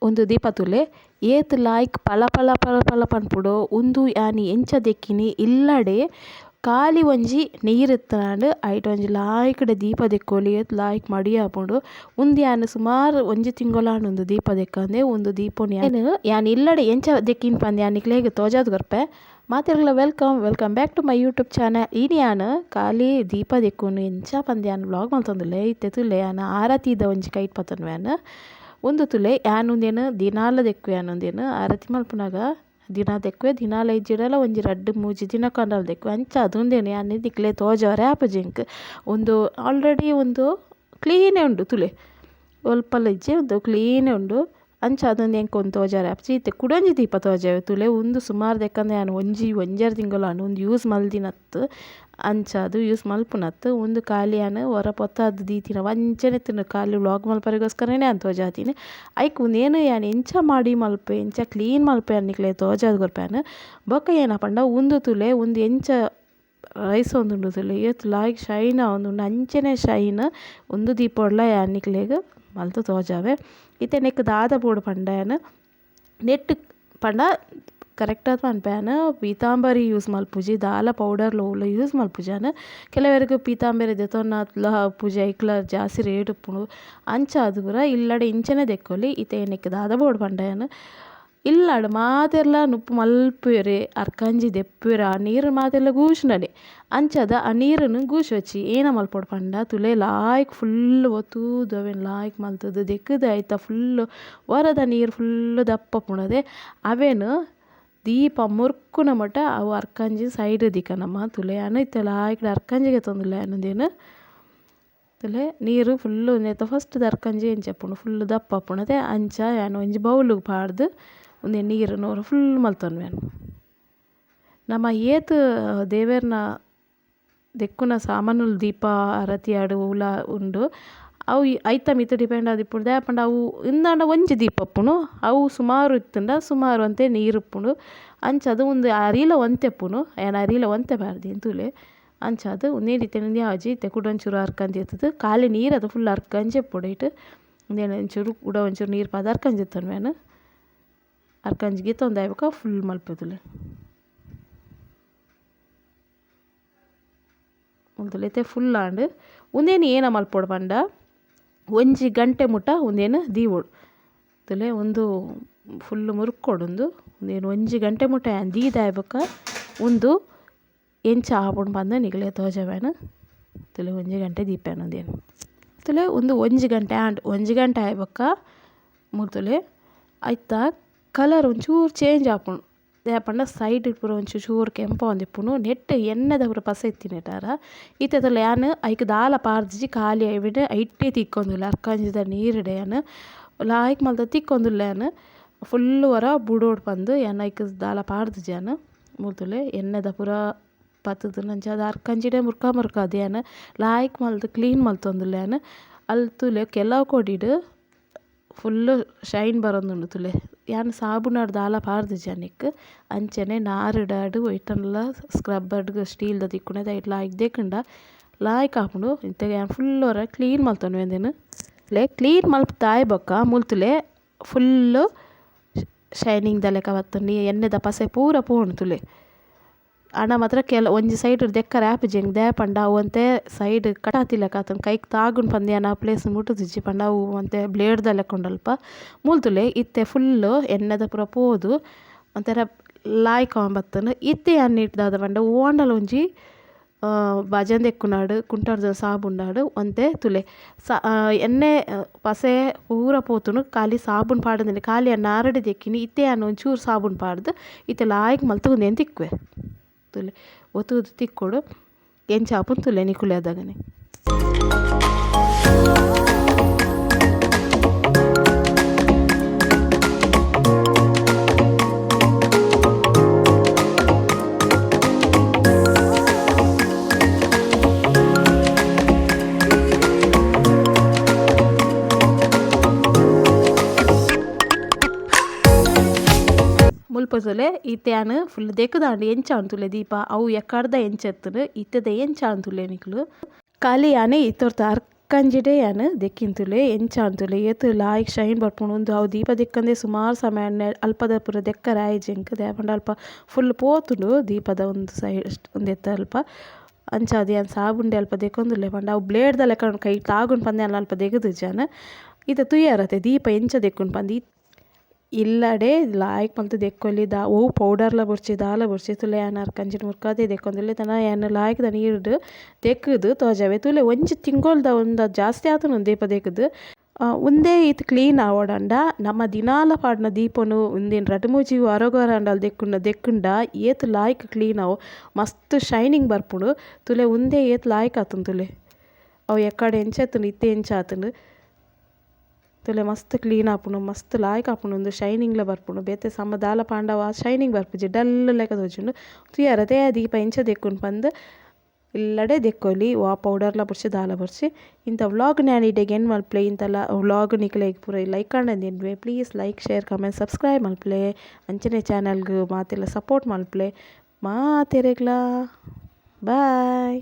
ಉಂದು ದೀಪ ತೂಲೆ ಏತ್ ಲಾಯ್ಕ್ ಪಲ ಪಲ ಪಲ ಪಲ ಪನ್ಪುಂಡು ಉಂದು ಯಾನ್ ಎಂಚ ದೆಕ್ಕಿನಿ ಇಲ್ಲಡೆ ಖಾಲಿ ಒಂಜಿ ನೀರ್ ಇತ್ತ್ಂಡ ಐಟ್ ಒಂಜಿ ಲಾಯ್ಕ್ಡ್ ದೀಪ ದೆಕ್ಕೊಲಿ ಏತ್ ಲಾಯ್ಕ್ ಮಡಿ ಆಪುಂಡು. ಉಂದು ಯಾನ್ ಸುಮಾರು ಒಂಜಿ ತಿಂಗೊಲಾಂಡ್ ಉಂದು ದೀಪ ದೆಕ್ಕಂದೆ ಉಂದು ದೀಪೊನು ಯಾನ್ ಇಲ್ಲಡೆ ಎಂಚ ದೆಕ್ಕಿನಿ ಪಂದ್ ಯಾನ್ ನಿಕ್ಲೆಗ್ ತೋಜಾದ್ ಕೊರ್ಪೆ. ಮಾತೆರ್ಗ್ಲ welcome welcome back to my YouTube channel. ಇನಿ ಯಾನ್ ಖಾಲಿ ದೀಪ ದೆಕ್ಕುನು ಎಂಚ ಪಂದ್ ಯಾನ್ ವ್ಲಾಗ್ ಮಲ್ತೊಂದುಲ್ಲೆ. ಇತ್ತೆ ತೂಲೆ ಯಾನ್ ಆರತಿದ ಒಂಜಿ ಕೈಟ್ ಪತೊನ್ವೆ ಯಾನ್. ಉಂದು ತೂಲೆ ಯಾನ್ ಉಂದೆನ್ ದಿನಾಲ ದೆಕ್ಕುವೆ ಯಾನ್ ಉಂದೆನ್ ಆರತಿ ಮಲ್ಪುನಗ ದಿನ ದೆಕ್ಕುವೆ ದಿನಾಲ ಇಜ್ಜಿಡಲ ಒಂಜಿ ರಡ್ಡ್ ಮೂಜಿ ದಿನಕಾಂಡಲ ದೆಕ್ಕುವೆ. ಅಂಚಾದ್ ಉಂದೆನ್ ಯಾನ್ ನಿಕ್ಲೆ ತೋಜಾವರೆ ಆಪುಜಿ ಎಂಕ್. ಉಂದು ಆಲ್ರೆಡಿ ಉಂದು ಕ್ಲೀನೇ ಉಂಡು ತೂಲೆ ಒಲ್ಪಲ ಇಜ್ಜಿ ಉಂದು ಕ್ಲೀನೇ ಉಂಡು. ಅಂಚಾದ್ ಉಂದು ಎಂಕ್ ಉಂದು ತೋಜಾರೆ ಆಪುಜಿ. ಇತ್ತೆ ಕುಡೊಂಜಿ ದೀಪ ತೋಜಾವೆ ತೂಲೆ ಉಂದು ಸುಮಾರು ದೆಕ್ಕಂದೆ ಯಾನ್ ಒಂಜಿ ಒಂಜರೆ ತಿಂಗೊಲಾಂಡ್ ಉಂದು ಯೂಸ್ ಮಲ್ದಿನತ್ತ್. ಅಂಚಾದ್ ಯೂಸ್ ಮಲ್ಪುನತ್ತ್ ಉಂದು ಖಾಲಿ ಯಾನ್ ಒರ ಪೊತ್ತಾದ್ ದೀತಿನ ಅಂಚನೆ ಇತ್ತ್ಂಡ್ ಖಾಲಿ ವ್ಲಾಗ್ ಮಲ್ಪರೆಗೋಸ್ಕರನೇ ಯಾನ್ ತೋಜಾದಿನಿ. ಐಕ್ ಉಂದೇನು ಯಾನ್ ಎಂಚ ಮಾಡಿ ಮಲ್ಪೆ ಎಂಚ ಕ್ಲೀನ್ ಮಲ್ಪೆ ನಿಕ್ಲೆ ತೋಜಾದ್ ಕೊರ್ಪೆ ಯಾನ್. ಬೊಕ್ಕ ಏನಪಂಡ ಉಂದು ತೂಲೆ ಉಂದು ಎಂಚ ರೈಸ್ ಒಂದುಂಡು ತೂಲೆ ಏತ್ ಲಾಯ್ಕ್ ಶೈನ್ ಆವೊಂದುಂಡು ಅಂಚನೆ ಶೈನ್ ಉಂದು ದೀಪೊಡ್ಲ ಯಾನ್ ನಿಕ್ಲೆಗ್ ಮಲ್ತ್ ತೋಜಾವೆ. ಇತ್ತೆ ನೆಕ್ಕ್ ದಾದ ಬೋಡು ಪಂಡ ಯಾನ್ ನೆಟ್ಟ್ ಪಂಡ ಕರೆಕ್ಟ್ ಆದ್ ಪನ್ಪೆ ಯಾನ್ ಪೀತಾಂಬರಿ ಯೂಸ್ ಮಲ್ಪುಜಿ ದಾಲ ಪೌಡರ್ ಒವ್ಲ ಯೂಸ್ ಮಲ್ಪುಜಿ ಯಾನ್. ಕೆಲವೆರ್ಗ್ ಪೀತಾಂಬರಿ ದೆತೊನ್ನಾತ್ಲ ಪೂಜೆ ಐಕ್ಲ ಜಾಸ್ತಿ ರೇಟ್ ಉಪ್ಪುಂಡು. ಅಂಚಾದ್ ಪೂರ ಇಲ್ಲಡೆ ಇಂಚನೆ ದೆಕ್ಕೊಲಿ. ಇತ್ತೆ ನೆಕ್ಕ್ ದಾದ ಬೋಡು ಪಂಡ ಯಾನ್ ಇಲ್ಲಡ್ ಮಾತೆರ್ಲ ನುಪ್ಪು ಮಲ್ಪುವೆರೆ ಅರ್ಕಂಜಿ ದೆಪ್ಪುವೆರ್ ಆ ನೀರು ಮಾತೆರ್ಲ ಗೂಶುನನೆ. ಅಂಚಾದ್ ಆ ನೀರುನು ಗೂಶೊಚಿ ಏನ ಮಲ್ಪೊಡು ಪಂಡ ತೂಲೆ ಲಾಯ್ಕ್ ಫುಲ್ ಒತ್ತುದು ಅವೆನ್ ಲಾಯ್ಕ್ ಮಲ್ತುದು ದೆಕ್ಕುದು ಐತ ಫುಲ್ ಒರದ ನೀರು ಫುಲ್ ದಪ್ಪ ಉಪ್ಪುಂಡತೆ ಅವೆನ್ ದೀಪ ಮುರ್ಕುನ ಮಟ ಅವು ಅರ್ಕಂಜಿ ಸೈಡ್ ದಿಕ್ಕನಮ್ಮ ತೂಲೆ ಯಾನ್ ಇತ್ತೆ ಲಾಯ್ಕ್ ಅರ್ಕಂಜಿ ಗೆತೊಂದುಲ್ಲೆ ಯಾನ್ ಉಂದೆನ್ ತೂಲೆ ನೀರು ಫುಲ್ ಉಂದೆತ ಫಸ್ಟ್ ಅರ್ಕಂಜಿ ಎಂಚ ಉಪ್ಪುಂಡು ಫುಲ್ ದಪ್ಪ ಉಪ್ಪುಂಡತೆ ಅಂಚ ಯಾನ್ ಒಂಜಿ ಬೌಲುಗು ಪಾಡ್ದ್ ಉಂದೆನ್ ನೀರುನು ಫುಲ್ ಮಲ್ತೊನ್ವೆ. ನಮ ಏತ್ ದೇವೆರ್ನ ದೆಕ್ಕುನ ಸಾಮಾನುಲು ದೀಪ ಆರತಿ ಆಡ್ ಒವ್ಲ ಉಂಡು ಅವು ಐತ ಮಿತ್ತ್ ಡಿಪೆಂಡ್ ಆದಿಪ್ಪುಂಡು. ದಾಯೆ ಪಂಡ ಅವು ಇಂದಾಂಡ ಒಂಜಿ ದೀಪ ಉಪ್ಪುಂಡು ಅವು ಸುಮಾರು ಇತ್ತ್ಂಡ ಸುಮಾರು ಒಂತೆ ನೀರು ಉಪ್ಪುಂಡು. ಅಂಚಾದ್ ಉಂದು ಅರಿಲ ಒಂತೆ ಉಪ್ಪುಂಡು ಯಾನ್ ಅರಿಲ ಒಂತೆ ಪಾಡ್ದೀನಿ ತೂಲೆ. ಅಂಚಾದ್ ಉಂದೇ ಇತ್ತೆ ಉಂದು ಆಜಿ ಇತ್ತೆ ಕುಡ ಒಂಚೂರು ಅರ್ಕಂಜಿ ಇತ್ತುದು ಖಾಲಿ ನೀರು ಅದು ಫುಲ್ ಅರ್ಕಂಜಿ ಉಪ್ಪುಂಡು ಐಟ್ ಉಂದೆನ್ ಒಂಚೂರು ಕುಡ ಒಂಚೂರು ನೀರು ಪಾಡ್ದ್ ಅರ್ಕಂಜಿ ದೆತ್ತೊನ್ವೆ ಯಾನ್. ಅರ್ಕಂಜಿ ಗೆತ್ತೊಂದು ಬೊಕ್ಕ ಫುಲ್ ಮಲ್ಪೆ ತೂಲೆ. ಉಂತುಲೆ ಇತ್ತೆ ಫುಲ್ ಆಂಡ್. ಉಂದೆನ್ ಏನ ಮಲ್ಪೊಡು ಪಂಡ ಒಂಜಿ ಗಂಟೆ ಮುಟ ಉಂದೆನ್ ದೀವೊಡು ತೂಲೆ. ಉಂದು ಫುಲ್ ಮುರ್ಕೊಡು ಉಂದು ಉಂದೆನ್ ಒಂಜಿ ಗಂಟೆ ಮುಟ ಯಾನ್ ದೀದಾಯ ಬೊಕ್ಕ ಉಂದು ಎಂಚ ಆಪುಂಡು ಪಂದ್ ನಿಕ್ಲೆ ತೋಜಾವೆ. ತೂಲೆ ಒಂಜಿ ಗಂಟೆ ದೀಪೆನ್ ಉಂದೆನ್ ತೂಲೆ. ಉಂದು ಒಂಜಿ ಗಂಟೆ ಆಂಡ್. ಒಂಜಿ ಗಂಟೆ ಆಯಿ ಬೊಕ್ಕ ಮೂರ್ತುಲೆ ಐತ ಕಲರ್ ಒಂಚೂರು ಚೇಂಜ್ ಆಪುಂಡು. ದಾಯೆ ಪಂಡ ಸೈಡ್ ಪೂರ ಒಂಚೂರು ಚೂರು ಕೆಂಪಾವೊಂದಿಪ್ಪುಂಡು. ನೆಟ್ಟ್ ಎಣ್ಣೆದ ಪೂರ ಪಸೆ ಇತ್ತಿನೆಟಾರ ಇತ್ತೆ ತೂಲೆ ಯಾನ್ ಐಕ್ ದಾಲ ಪಾಡ್ದಿಜಿ ಖಾಲಿ ಐವಿಡ್ ಐಟೇ ತಿಕ್ಕೊಂದುಲ್ಲೆ ಅರ್ಕಂಜಿದ ನೀರುಡೆ ಯಾನ್ ಲಾಯ್ಕ್ ಮಲ್ತ್ ತಿಕ್ಕೊಂದುಲ್ಲೆ. ಯಾನ್ ಫುಲ್ ಒರ ಬುಡೋಡು ಪಂದ್ ಯಾನ್ ಐಕ್ ದಾಲ ಪಾಡ್ದಿಜಿ. ಯಾನ್ ಮೂಲು ತೂಲೆ ಎಣ್ಣೆದ ಪೂರ ಪತ್ತುದು ಅಂಚಾದ್ ಅರ್ಕಂಜಿಡೆ ಮುರ್ಕ ಮುರ್ಕಾದ್ ಯಾನ್ ಲಾಯ್ಕ್ ಮಲ್ತ್ ಕ್ಲೀನ್ ಮಲ್ತೊಂದುಲ್ಲೆ ಯಾನ್. ಅಲ್ ತೂಲೆ ಕೆಲವು ಕೊಡಿಡ್ ಫುಲ್ ಶೈನ್ ಬರೊಂದುಂಡು ತೂಲೆ. ಯಾನ್ ಸಾಬೂನಾಡ್ ದಾಲ ಪಾಡ್ದಿಜಿ ನೆಕ್ಕ್. ಅಂಚನೆ ನಾರುಡಾಡ್ ಒಯ್ಟನ್ಲ ಸ್ಕ್ರಬ್ಬರ್ಡ್ ಸ್ಟೀಲ್ದ ತಿಕ್ಕುಂಡು ಐಟ್ ಲಾಯ್ಕ್ ದೆಕ್ಕುಂಡ ಲಾಯ್ಕ್ ಆಪುಂಡು. ಇತ್ತೆ ಯಾನ್ ಫುಲ್ ಒರ ಕ್ಲೀನ್ ಮಲ್ತೊನ್ವೆ ಉಂದೆನ್. ಕ್ಲೀನ್ ಮಲ್ಪುದಾಯಿ ಬೊಕ್ಕ ಮೂಲು ಫುಲ್ ಶೈನಿಂಗ್ ದ ಲೆಕ್ಕ ಬತ್ತುಂಡು. ಎಣ್ಣೆದ ಪಸೆ ಪೂರ ಪೋಂಡು ತೂಲೆ. ಆಂಡ ಮಾತ್ರ ಕೆಲ ಒಂಜಿ ಸೈಡ್ ದೆಕ್ಕರೆ ಆಪುಜಿ ಎಂಕ್. ದಾಯೆ ಪಂಡ ಅವು ಒಂತೆ ಸೈಡ್ ಕಟ್ ಆತಿಲೆಕ್ಕ ಆತುಂಡು ಕೈಕ್ ತಾಗುಂಡು ಪಂದ್ ಯಾನ್ ಆ ಪ್ಲೇಸ್ ಮುಟ್ಟುದಿಜ್ಜಿ. ಪಂಡ ಅವು ಒಂತೆ ಬ್ಲೇಡ್ ದ ಲೆಕ್ಕ ಉಂಡಲ್ಪ. ಮೂಲು ತೂಲೆ ಇತ್ತೆ ಫುಲ್ ಎಣ್ಣೆದ ಪೂರ ಪೋದು ಒಂಥರ ಲಾಯ್ಕ್ ಆವೊಂದು ಬತ್ತುಂಡು. ಇತ್ತೆ ಯಾನ್ ನೆಟ್ಟ್ ದಾದ ಪಂಡ ಒವಾಂಡಲ ಒಂಜಿ ಬಾಜನ ದೆಕ್ಕುನಾಡ್ ಕುಂಟಾರ್ದ ಸಾಬೂನಾಡ್ ಒಂತೆ ತೂಲೆ ಎಣ್ಣೆ ಪಸೆ ಪೂರ ಪೋತುಂಡು. ಖಾಲಿ ಸಾಬೂನು ಪಾಡಂದಿನಿ ಖಾಲಿ ಯಾನ್ ನಾರಡೆ ದೆಕ್ಕಿನಿ. ಇತ್ತೆ ಯಾನ್ ಒಂಚೂರು ಸಾಬೂನು ಪಾಡ್ದ್ ಇತ್ತೆ ಲಾಯ್ಕ್ ಮಲ್ತ್ ಉಂದೆನ್ ತಿಕ್ಕುವೆ ತೂಲೆ. ಒತ್ತುದು ತಿಕ್ಕೊಡು ಎಂಚ ಆಪುಂಡು ತೂಲೆ ನಿಕುಲೆ ಅದಗನೆ. ಮುಲ್ಪ ತೂಲೆ ಇತ್ತೆ ಯಾನ್ ಫುಲ್ ದೆಕ್ಕುದಾಂಡ್ ಎಂಚ ಆಂಡ್ ದೀಪ ಅವು ಎಕ್ಕಡ್ದ ಎಂಚ ಇತ್ತುಂಡು ಇತ್ತೆದ ಎಂಚ ಆಂಡ್ ತೂಲೆ ನಿಕುಲು. ಖಾಲಿ ಯಾನ್ ಇತ್ತೊರ್ತ ಅರ್ಕಂಜಿಡೇ ಯಾನ್ ದೆಕ್ಕಿನಿ ತೂಲೆ ಎಂಚ ಆಂಡ್ ತೂಲೆ ಏತ್ ಲಾಯ್ಕ್ ಶೈನ್ ಬರ್ಪುಂಡು ಉಂದು ಅವು ದೀಪ ದೆಕ್ಕಂದೆ ಸುಮಾರ್ ಸಮಯ ಆಂಡ್ ಅಲ್ಪದ ಪೂರ ದೆಕ್ಕರೆ ಆಯಿಜಿ ಎಂಕ್ ದಾಯೆ ಪಂಡ ಅಲ್ಪ ಫುಲ್ಲ್ ಪೋತುಂಡು ದೀಪದ ಒಂದು ಸೈಡ್ ಉಂದೆತ ಅಲ್ಪ ಅಂಚಾದ್ ಯಾನ್ ಸಾಬೂನ್ಡೆ ಅಲ್ಪ ದೆಕ್ಕೊಂದುಲ್ಲೆ ಪಂಡ ಅವು ಬ್ಲೇಡ್ ದ ಲೆಕ ಕೈ ತಾಗುಂಡು ಪಂದ್ ಯಾನ್ ಅಲ್ಪ ದೆಗುದಿಜಿ ಯಾನ್. ಇತ್ತೆ ತೂಯರತೆ ದೀಪ ಎಂಚ ದೆಕ್ಕುಂಡು ಪಂದ್ ಇಲ್ಲಡೆ ಲಾಯ್ಕ್ ಮಲ್ತ್ ದೆಕ್ಕೊಲಿ ದ ಒವು ಪೌಡರ್ ಲ ಬೊರ್ಚಿ ದಾಲ ಬೊರ್ಚಿ ತೂಲೆ ಯಾನ್ ಅರ್ಕಂಜಿಡ್ ಮುರ್ಕಾದೆ ದೆಕ್ಕೊಂದುಲ್ಲೆ ತನ ಯಾನ್ ಲಾಯ್ಕ್ ದ ನೀರ್ಡ್ ದೆಕ್ಕುದು ತೋಜಾವೆ ತೂಲೆ ಒಂಜಿ ತಿಂಗೊಲ್ದ ಉಂದು ಜಾಸ್ತಿ ಆತುಂಡು ದೀಪ ದೆಕ್ಕುದು. ಉಂದೇ ಈತ್ ಕ್ಲೀನ್ ಆವೊಡಂಡ ನಮ ದಿನಾಲ ಪಾಡುನ ದೀಪೊನು ಉಂದೆನ್ ರಡ್ಡ್ ಮೂಜಿ ವಾರೊಗೊರ ಆಂಡಲ ದೆಕ್ಕುಂಡ ದೆಕ್ಕುಂಡ ಏತ್ ಲಾಯ್ಕ್ ಕ್ಲೀನ್ ಆವು ಮಸ್ತ್ ಶೈನಿಂಗ್ ಬರ್ಪುಂಡು ತೂಲೆ ಉಂದೇ ಏತ್ ಲಾಯ್ಕ್ ಆತುಂಡು ತೂಲೆ ಅವು ಎಕ್ಕಡ ಎಂಚ ಇತ್ತುಂಡು ಇತ್ತೆ ಎಂಚ ಆತುಂಡು ತೂಲೆ ಮಸ್ತ್ ಕ್ಲೀನ್ ಆಪುಂಡು ಮಸ್ತ್ ಲಾಯ್ಕ್ ಆಪುಂಡು ಉಂದು ಶೈನಿಂಗ್ ಲ ಬರ್ಪುಂಡು ಬೇತೆ ಸಮ ದಾಲ ಪಾಂಡ ಅವು ಶೈನಿಂಗ್ ಬರ್ಪುಜಿ ಡಲ್ ಲೆಕ ತೋಜುಂಡು ತೂಯರತೆ ದೀಪ ಎಂಚ ದೆಕ್ಕುಂಡು ಪಂದ್ ಇಲ್ಲಡೆ ದೆಕ್ಕೊಲಿ ವಾ ಪೌಡರ್ ಲ ಬೊರ್ಚಿ ದಾಲ ಬೊರ್ಚಿ. ಇಂತ ವ್ಲಾಗ್ ನ್ ಇಡೆಗ್ ಎಂಡ್ ಮಲ್ಪುಲೆ ಇಂತಲ ವ್ಲಾಗ್ ನಿಕಲೆಗ್ ಪೂರ ಲೈಕ್ ಆಂಡ ಎನ್ನುವೆ please like share comment subscribe ಮಲ್ಪುಲೆ ಅಂಚನೆ ಚಾನಲ್ ಗ್ ಮಾತೆರ್ಲ ಸಪೋರ್ಟ್ ಮಲ್ಪುಲೆ ಮಾತೆರೆಗ್ಲಾ ಬಾಯ್.